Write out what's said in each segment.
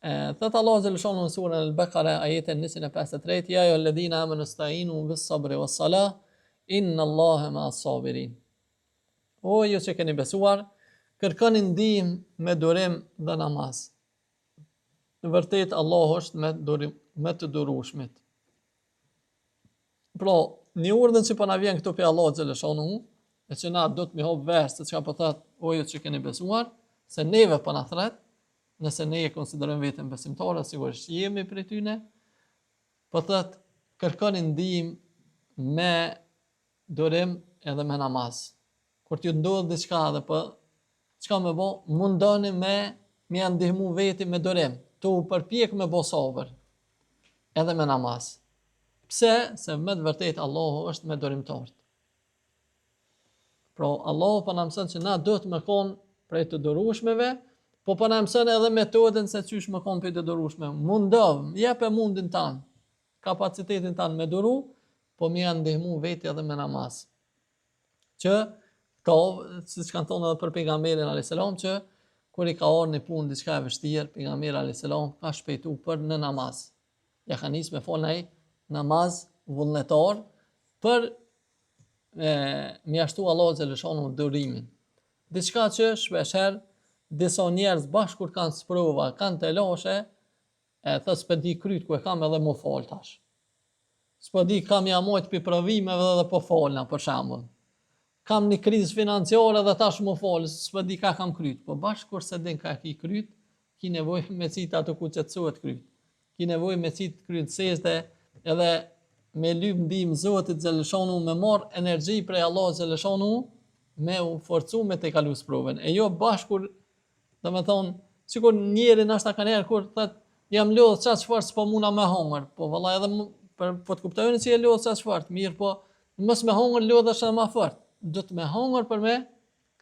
E, thot Allahu xheleshanuhu në surën Al-Baqara ajetin 153, ja ejjuhalledhina amanu sta'inu bis sabri was salah, inna Allaha ma sabirin. O ju që keni besuar, kërkoni ndihmë me durim dhe namaz. Në vërtet Allahu është me durim, me të durueshmit. Pra, një urdhën që po na vjen këtu prej Allahut xheleshanuhu, e që na do të mi hop vesh se çka po thot o ju që keni besuar, se neve po na thret, nëse ne e konsiderojmë veten besimtare, sigurisht jemi prej tyne, po thot kërkoni ndihmë me durim edhe me namaz. Kur t'ju ndodh diçka edhe po çka me bo, mundoni me me ja ndihmu veti me durim, tu u përpjek me bo sabër, edhe me namaz. Pse? Se me të vërtet Allahu është me durimtarët. Pra, Allahu po na mëson që na duhet me konë prej të durueshmeve, po po na mëson edhe metodën se qysh me konë prej të durueshmeve. Mundohu, jepe mundin tanë, kapacitetin tanë me duru, po me ja ndihmu veti edhe me namaz. Që këto, siç kanë thonë edhe për pejgamberin a.s. që kur i ka ardhur një punë diçka e vështirë, pejgamberi a.s. ka shpejtu për në namaz. Ja ka nis me fal naj namaz vullnetar për me me ja shtu Allahu xheleshanuhu durimin. Diçka që shpeshherë disa njerëz bash kur kanë sprova, kanë telashe, e thot s'pe di kryt ku e kam edhe mu fal tash. S'po di kam ja mojt pi provimeve dhe po falna për shembull. Kam një krizë financiare dhe tash mu fal, s'po di ka kam kryt. Po bash kur s'e din ka ki kryt, ki nevojë me qit ato ku qetësohet kryt. Ki nevojë me qit kryt n'sexhde edhe me lyp ndihmë Zotit xheleshanuhu me marr energji prej Allahut xheleshanuhu me u forcu me tejkalu sprovën. E jo bash kur Domethonë, sikur njeri nashta kanjëherë kur thot, jam lodhë qaq fort s'po muna me hongër, po valla edhe më, për, po të kuptoj unë që je lodhë qaq fort, mirë po, mos me hongër lodhesh edhe ma fort, do të me hongër për me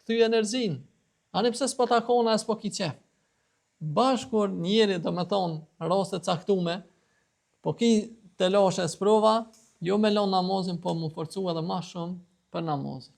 kthy energjinë, ani pse s'po takon e s'po ki qef. Bash kur njeri, domethonë, raste caktume, po ki telashe e sprova, jo me lon namazin, po mu forcu edhe ma shumë për namazin.